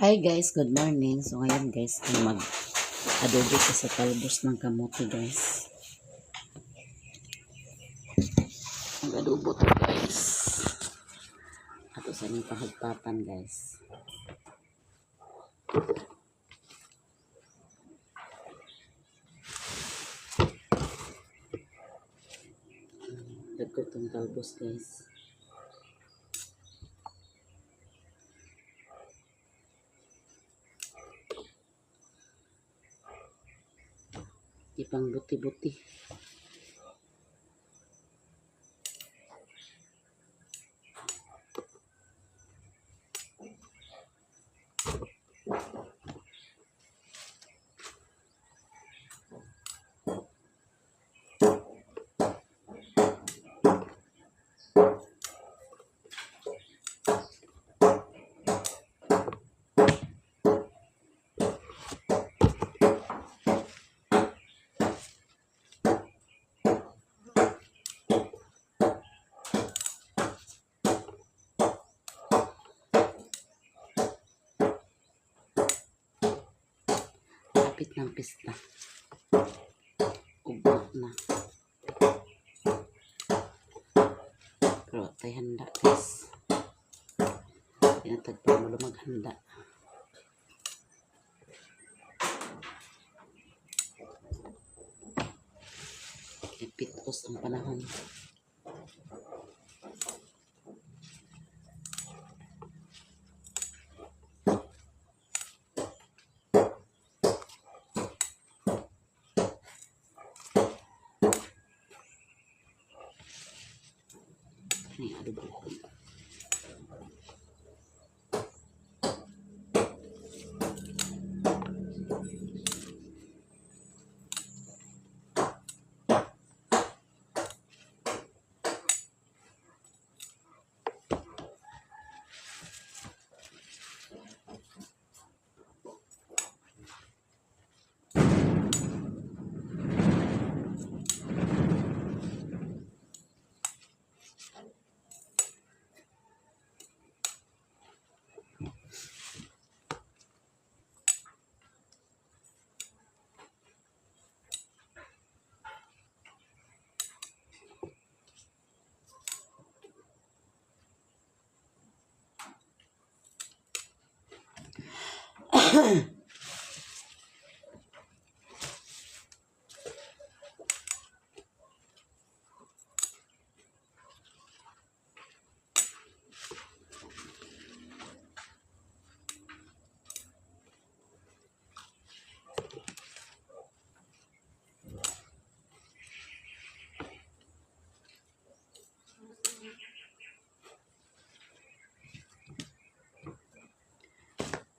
Hi guys, good morning. So ngayon guys, ay mag adobo ko sa talbos ng kamote, guys. Mag adobo to, guys. Ato sa inyong pahagpapan, guys. Dagko tong talbos, guys. Ipang buti-buti. Kapit ng pista. Ugma na. Pero tay handa, guys. Tinatag pa mo maghanda. Kaya pitos ang panahon. Ay, adobo ko.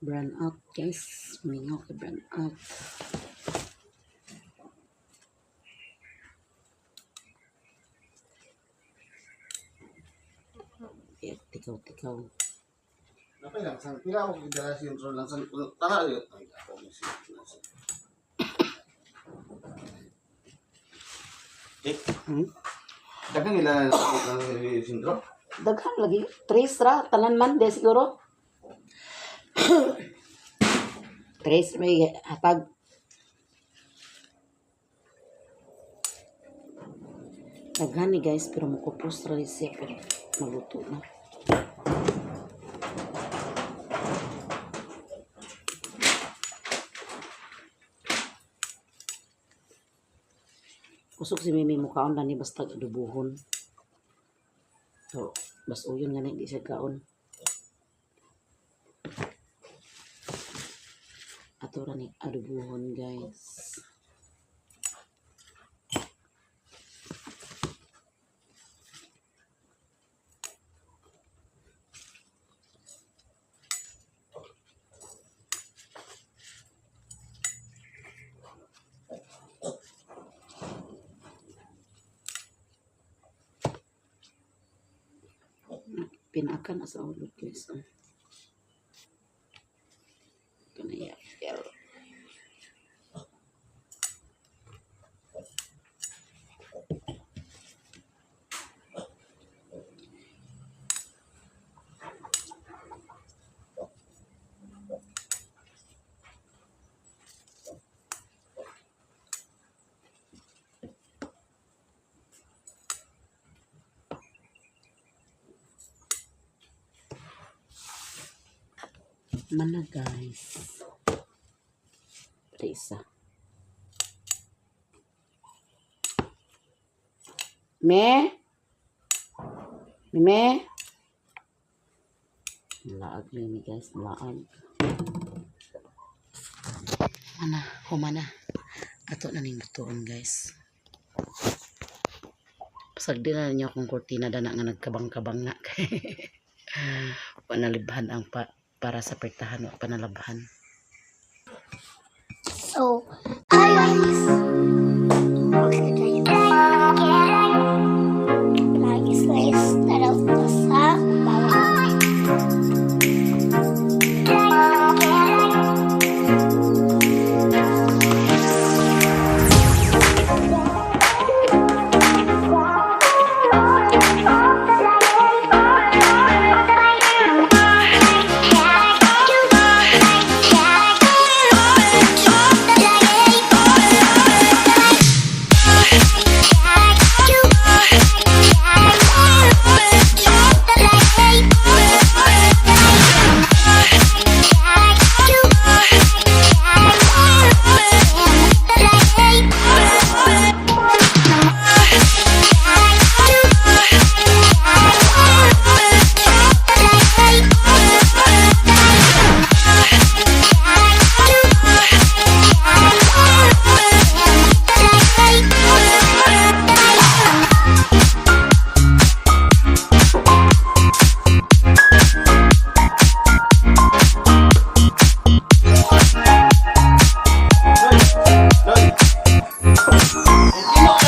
Brown out, guys. Mingaw kay brown out. Kaya tikaw-tikaw. Napay lang san pila ako gidala sentro lang san tara yun. Ay, ako ni si. Eh, Daghan nila na ako ng sentro. Daghan lagi. Tres ra. Tanan man. De siguro. Tres may hatag. Daghan ni, guys, pero mukupos ra siya pero maluto na. Kusog si Mimi mukaon na ni basta adubuhon. So, bas uyon nga na hindi siya kaon. Ato ra ni adubuhon, guys. Pinakan na sa ulog, guys. Oh. Ito na yapel. Mana, guys. Pala isa. Me? Me? Laag ni guys, laag. Mana, humana. Ato na ning lutuon, guys. Pasagdi na ninyo akong kurtina dana nga nagkabang-kabang na kay panalibhan ang para sa pertahan o panalabhan. So, hi guys. Okay, lagi slice taraw sa bawang.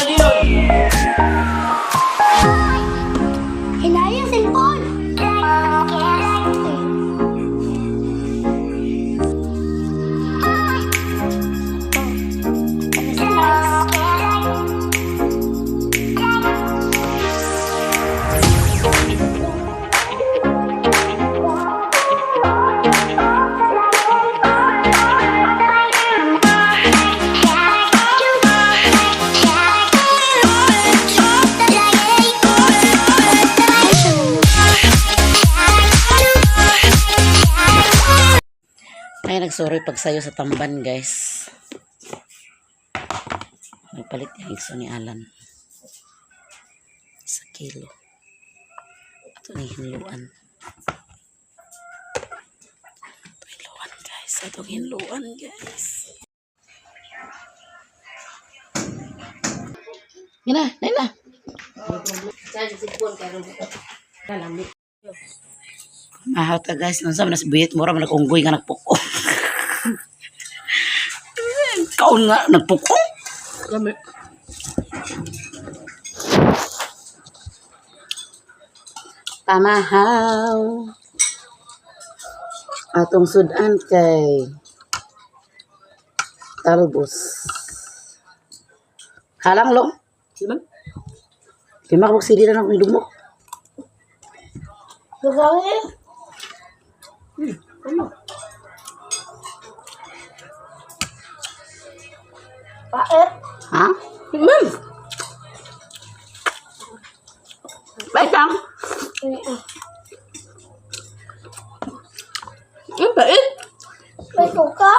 Loy! Hinaya cellphone. Ay, nagsorry pagsayo sa tamban, guys. Nagpalit yung igso ni Alan. Sa kilo. Ito ni hinluan. Ito hinluan, guys. Ito hinluan, guys. Yan na, yan na. Mahaw ta, guys. Nung sa man buyit mura man nag-unggoy nga nagpuko. Kaon nga nagpuko. Lami. Pamahaw. Atong sudan kay talbos. Halang long. Lima? 5 ka sili na ng dumok. Gagawin. Ano? Paet. Ha? Lima! Bye lang. Ang pait! May suka.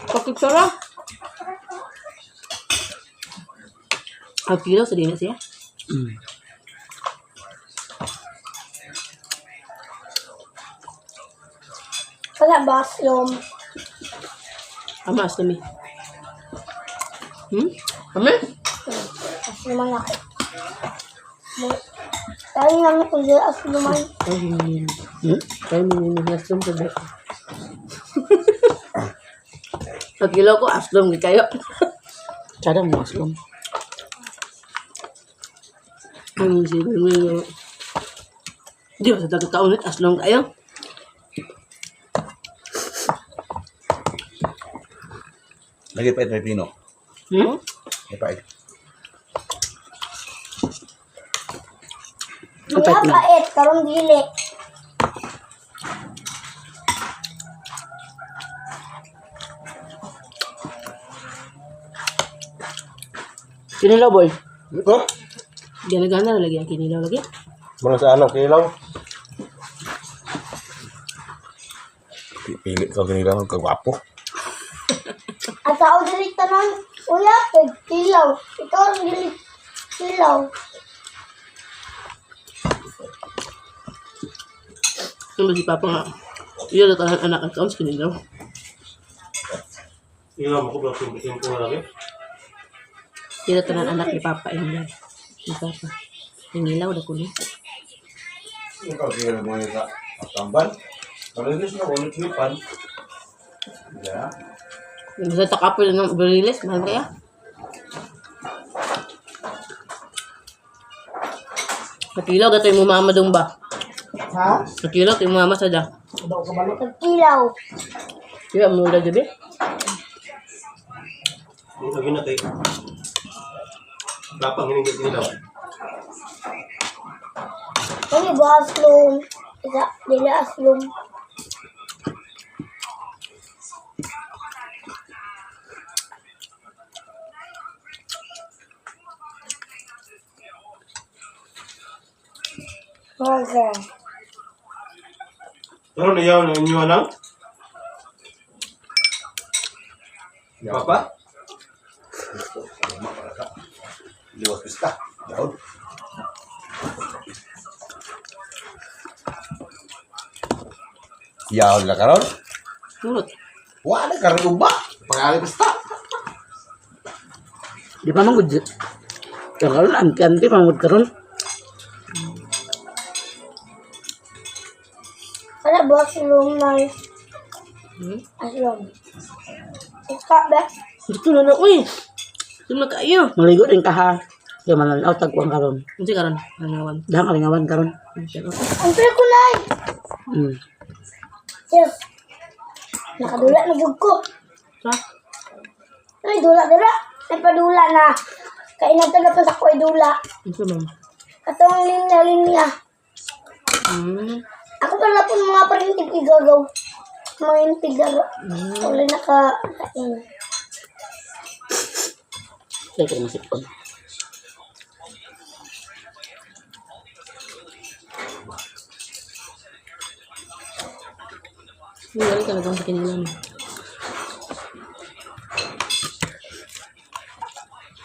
Pakiksara. Ang kilo sa dina siya. Wala ba aslom? Ama, aslami. Kami? Asluman ako. Tayo nga kung di asluman. Ay, Tayo mo aslom sa bek. Pag kilo ko, aslom gid kayo. Sada mo aslom. Ang sige mo. Di ba sa taon aslom kayo? Lagi pait may pino. May pait. Ang Wala pait na. pait, karong dili. Kinilaw boy. Huh? Gana-gana na lagi ang kinilaw lagi. Mga sa ano, kilaw. Pili ka kinilaw, kagwapo. At ako dili tanan, uya, kay kilaw. Ikaw ang dili kilaw. Ano ba si Papa nga? Iya na tanan anak ang kaon sa kinilaw. Ilaw mo ko, pero simple na lagi. Iya na tanan anak ni Papa ingon. Ni Papa. Nangilaw na ko ni. Ikaw kaya mo yung sa tambal. Palinis na ulit lipan. Ya. Basta takapil ng bariles, mahal kaya? Kakilaw, gatoy mo mama dong ba? Ha? Kakilaw, kay mama sa da. Daw ka balo. Kilaw. Kaya mo na gabi. Lagi na kay. Lapang hiningi kinilaw. Kami ba aslom? Isa, dili aslom. Okay. Pero niyaw na inyo anang? Papa? Liwas pista. Daud. Yaon la karon. Pulot. Wala karon uba. Pangali pista. Di pa man gud. Karon anti-anti pa man gud karon. Wala ba aslom na? Aslom. Ika ba? Dito na na, uy! Dito na kayo. Maligo din ka ha. Kaya mananaw tagkuan karon. Hindi karon, nangawan. Dahang kalingawan karon. Ang pila ko na. Yes. Nakadula na jud ko. Sa? Ay, dula dula. Ay, padula na. Kainan na pa sa ko ay dula. Ito ma'am. Atong linya linya. Ako pala po mga parintig igagaw. Mga intig gagaw. Wala naka kain. Kaya ko masipon. Hindi galing talaga sa kinilaw.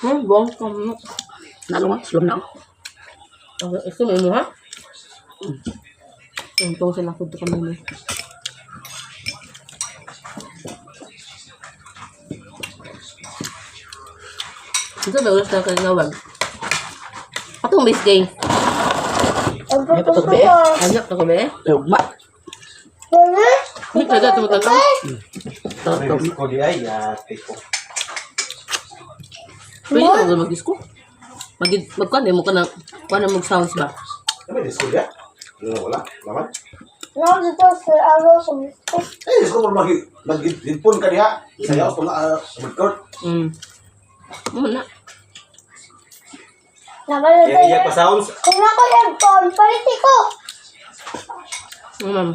mo. Buong ka mo. Nalo nga, slum na ako. Okay, ito mo imo ha? Ang tong sila ko kami mo. Ito ba ulas na kalinawan? Atong base day. Ang May pagpunta patok ba eh? ko. Anak na kami eh. Ay, ugma. Wala. Hindi talaga tumatanaw. Toto. Ko di ay, ate ko. Pwede ka mag mag-disco. Mag magkuan mo ka na kuan na mag sounds ba? Ano disco ya? Wala wala. Laman. No, dito sa araw sa Eh, disco mo mag mag headphone ka diha. Sayaw sa mga record. Mo na. Nakalagay. Iya, iya pa sounds. Kung ako headphone, paliti ko. Ma'am.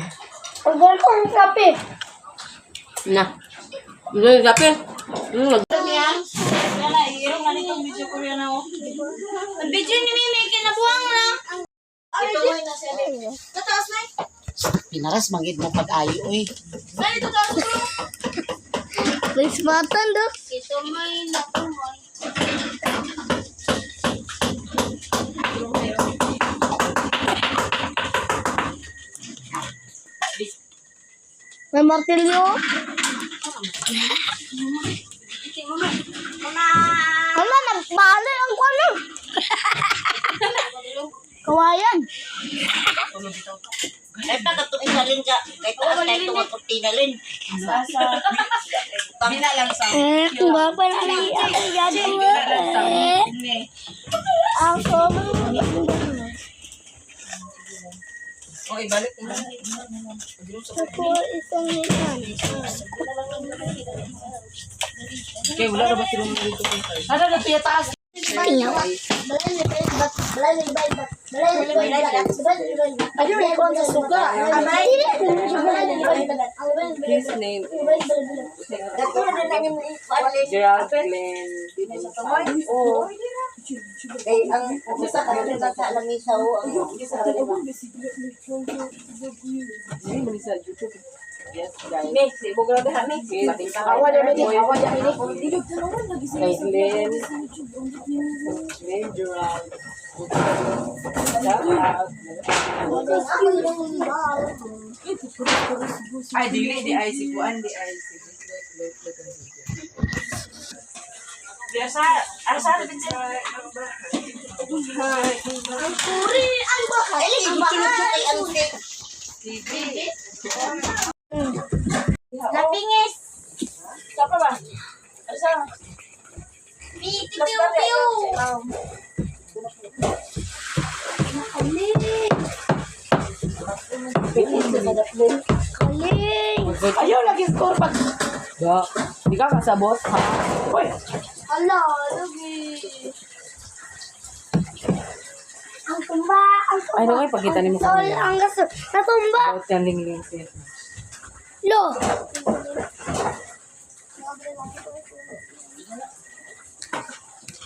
Order ko ng kape. Na. Hindi kape. Ang video ni Mimi, kinabuang na. Tataas na. Pinaras mangid mo pag-ayo oy. Dali, tataas ko. May smartan do. Ito may nakuha. May martilyo. Wala, nagbali ang kwano. Kawayan. Ay pa katong isalin ka. Kay taas kay tungod kortina lin. Eh, kung ba pa na lang ako gagawa. Eh. Ako. Ako isang hitan. Okay, wala ra ba silang dito? Ano na tuya taas? His name. Gerald Glenn. Kay ang usa ka rin sa lamisa o ang isa ka rin. Mi, sibog ra diha mi. Awa na ni, awa na ni. Kay Glenn. Glenn Gerald. Shout out. Ay, dili, di ay si Kuan, di ay si. Asa, asa, Ang puri, ang bahay. Ang bahay. Ang Napingis. Sapa ba? Asa? Piu, piu. Kaling. Kaling. Ayaw lagi score pag Da. Di ka kasabot, ha? Uy, Hala, lagi. Ang tumba, ang tumba. Ay, naku, ipakita ni mo Ang sol, kanina. ang gasol. Natumba. About yan, lingling siya. Lo.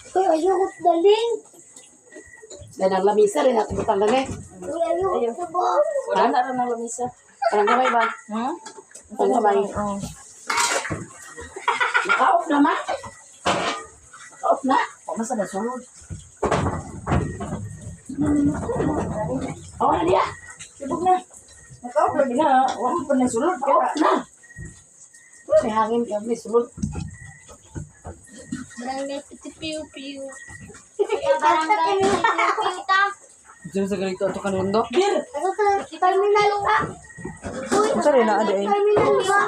Uy, ayoko daling. dahil ang lamisa rin at butang gani. Uy, ayoko sa ba. Wala na rin ang lamisa. Anong gamay ba? Hmm? Anong gamay? Naka-off na ma. Naka-off na. Huwag sa nasunod. Awa na diya. Sibog na. Naka-off na na. Huwag mo pa nasunod. Off na. May hangin ka, may sulod. Barangay Piu Piu. Barangay Piu Piu ta. Diyan sa ganito ato kanundo. Ano sa terminal ka? Uy, Unsa rin na, ade, eh? Terminal ba?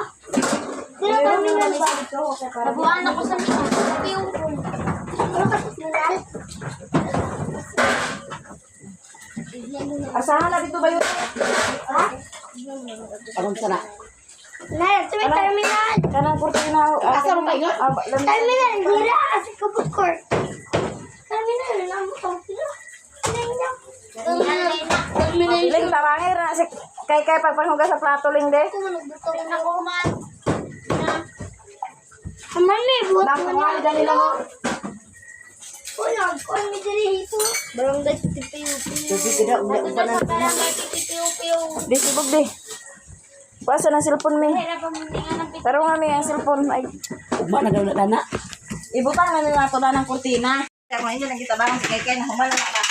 Sino terminal ba? Nabuhan ako sa Piu Piu. Ano ka terminal? Asahan na dito ba yun? Ha? Aron sana. Na, ito may terminal. Kanang kurtina. Asa mo kayo? Terminal, dira kasi kubot court. Terminal, lang mo sila. Terminal. Terminal. Ling tarangir na si kay kay pagpanghugas sa plato ling de. Ako man. Mami, buhat mo na. Dali lang. oh. Uy, nagkuhan mi diri hito. Barangay Piu Piu. Sa barangay Piu Piu. Di sibog di. Pasa ng cellphone mi. Hirap ang mundingan ng Taro nga mi ang cellphone ay Ugma na daw na dana. ibutang na nila ato na ng kurtina. Kaya inyo lang kita bang si kay kay na humala na ka.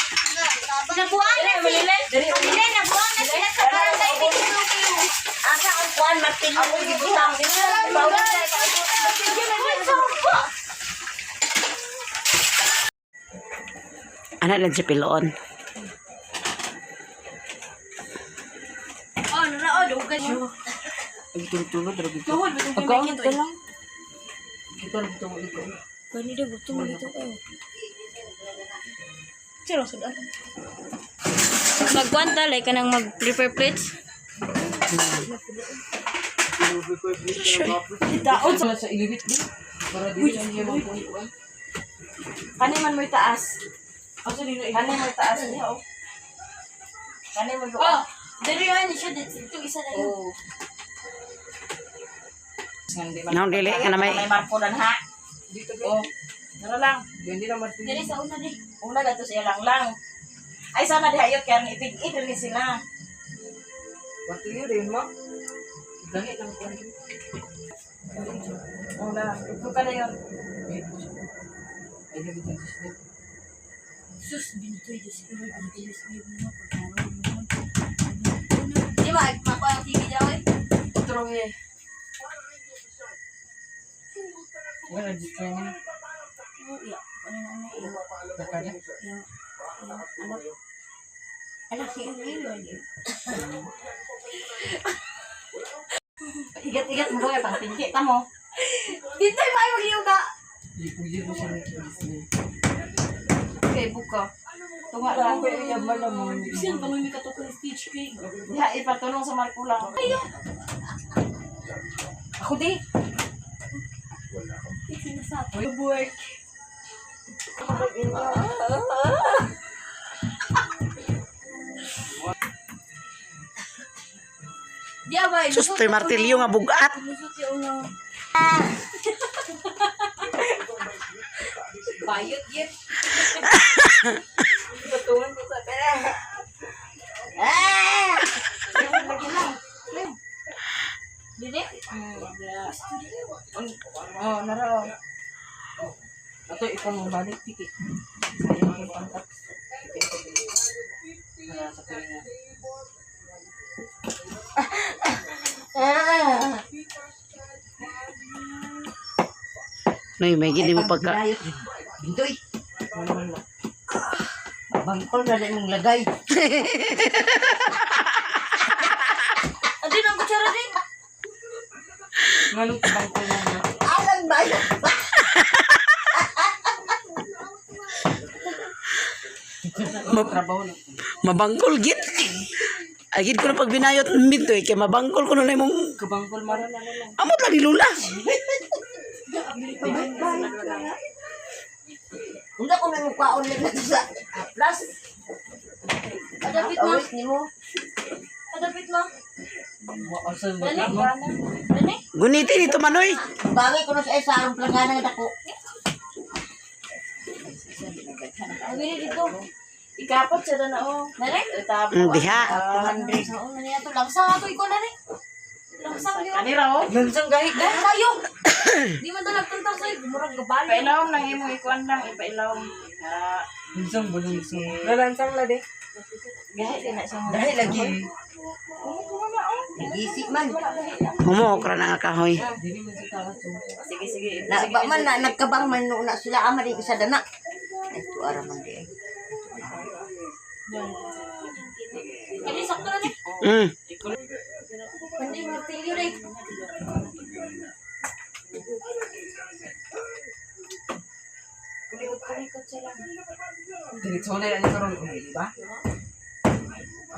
Nabuang na sila. Sila, nabuang na sila sa barangay Piu Piu. Asa ang kuan martilyo ko gibutang. Anak lang si Piloon. Oh, nara, oh, dugay. Tulog Tuhol, bitong Pagkaon ka lang. Gani daw gusto mo dito kayo. Sino sudan? Magkwanta like kanang mag-prepare plates. Daot sa ilibit di. Para di na niya magkuhan. Kani man mo'y taas. Kani mo'y taas niya oh. Kani mo Oh, diri yan siya dito isa na yun. Oh. Naon dili ka na may May markulan ha. Dito oh. Nara lang. Diri sa una di. Una na to siya lang lang. Ay sana diha yun kaya ipig-id rin sila. Una, ito ka na yun. Sus bintoy Diyos ko Lord, ang bilis ni mo pagkaroon mo. Di ba makuha ang TV daw eh. Otro eh. Anak si Lord. Igat-igat mo daw eh, pang tingki ta mo. Dito ba magliw ka? Okay, buka. Tunga lang. Siyan pa may katukong speech kay. Diha ipatulong sa markulang. Ako di. Work. Di ba? Sus, to'y martilyo nga bugat. Lusot yung una. Bayot yun. Patungan ko sa pera. Ah! Dili? Oh, nara oh. Ato ikaw balik tiki. Sayang kay pantat. Wala sa pilingan. Ah! Noy, may gini mo pagka. Binayot. Bintoy. Bangkol na rin mong lagay. Adi nang kutsara din. Nganong bangko na na. Alang ba yun? Trabaho na. Mabangkol gid. Ay gid ko na pag binayot ng bintoy kay mabangkol ko na imong Kabangkol maron na lang. amot lang ni Lula. Unsa ko may mukhaon lang na sa plus. Adapit mo. Awis nimo. Adapit mo. Asa Dali. Dali. Guniti nito manoy. Bagay ko na sa isa ang plangana nga dako. Agili dito. Ikapot siya na oh. Dali. Itabo. Diha. 200. Oo, nani ato langsang ato ikaw nani. Langsang yun. Kanira oh. Langsang gahig Dali tayo. Di man to nagtantang sa'yo. Murag gabali. Pailawom lang imo ikuan lang ipailawom. Ha. Lansang bulansang. Lalansang la de. Gahi din na siya. Dahil lagi. Nagisi man. Humuok ra na nga kahoy. Sige sige. Na ba man na nagkabang man no na sila ama rin isa dana. Ito ara man di ay. Kani sakto na ni. Pandi martilyo rin. Diretso na yan karon uli, di ba?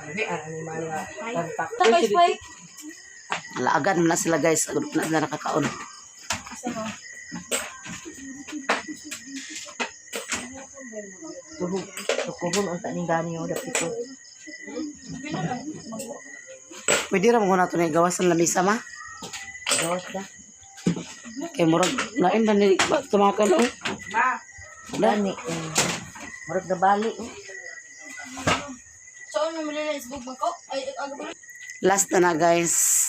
Hindi ano ni mga tantak. Takay spike. Laagan man na sila guys. Agad na sila nakakaon. Tuhog. Tukubon ang taning gani oh dapit ko. Pwede ra mo na to na gawas ang lamisa ma. Gawas ka. Kay murag lain na ni ba tumakan oh. Ma, Gani. Eh, Murag nabali oh. So ano mo nila isbog bangko? Ay, aga ba? Last na na guys.